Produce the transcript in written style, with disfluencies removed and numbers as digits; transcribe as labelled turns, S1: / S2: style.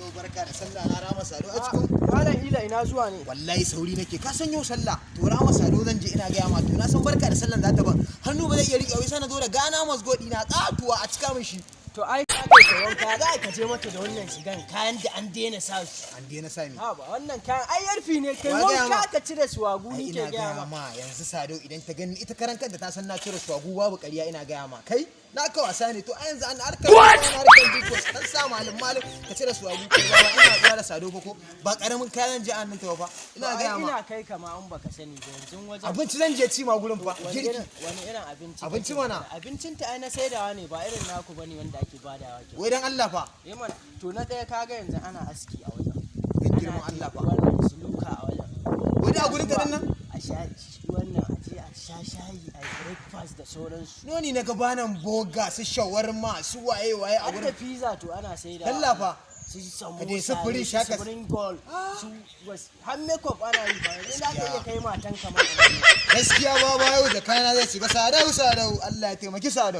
S1: Yau barka da sallah, na rama sado a cikin.
S2: Malam Ila, ina zuwa ne?
S1: Wallahi sauri nake, ka san yau sallah, to rama sado zan je. Ina gaya ma, to na san barka da sallan za ta ban hannu, ba zai iya riƙe wai sai na zo da Ghana must go ɗina ƙatuwa a cika min shi.
S2: To ai ka kai ka wanka, za ka je mata da wannan shigan, kayan da an daina sa su.
S1: An daina sa mi?
S2: Ha ba, wannan kayan ai yarfi ne kai.
S1: Wa gaya ma?
S2: Wanka ka cire suwagu.
S1: Ai
S2: ni
S1: ina
S2: ke gaya
S1: gaya
S2: ma.
S1: Ma yanzu sado idan ta gani, ita karan kanta ta san na cire swagu, babu ƙarya. Ina gaya ma, kai na ka wasa ne. To a yanzu an harkar an harkar big, an sa malam malam ka cire swagu ko ba. Ina zuwa da sado fa, ko ba karamin kayan je an nan ta fa, ina
S2: To ai
S1: gaya ma.
S2: Ina kai kama an baka sani ba yanzu wajen.
S1: Abinci zan je ci ma gurin fa.
S2: Wani
S1: girki.
S2: Wani irin abinci
S1: Abinci
S2: kake
S1: mana.
S2: bada? Abincin ta ai na saidawa ne, ba irin naku bane wanda ake badawa ke.
S1: Wai dan Allah fa?
S2: Eh mana, to na ɗaya kaga yanzu ana aski a wajen.
S1: Dan girman Allah fa?
S2: Wannan suluka a wajen.
S1: Wai da a gurin ka nan?
S2: A sha wannan, a je a sha shayi, a yi breakfast da sauransu.
S1: Noni na gabanan boga, su shawarma, su waye waye a
S2: Har da
S1: gurin.
S2: pizza to ana saidawa.
S1: Allah fa?
S2: Su
S1: Ka dai
S2: samosa
S1: su
S2: ne,
S1: fridge
S2: su
S1: haka.
S2: spring roll, su har makeup ana yi fa. Yanzu za ka iya kai matan kamar.
S1: Gaskiya ba yau da kayana zai shiga. Sadau, sadau, Allah ya taimaki sadau.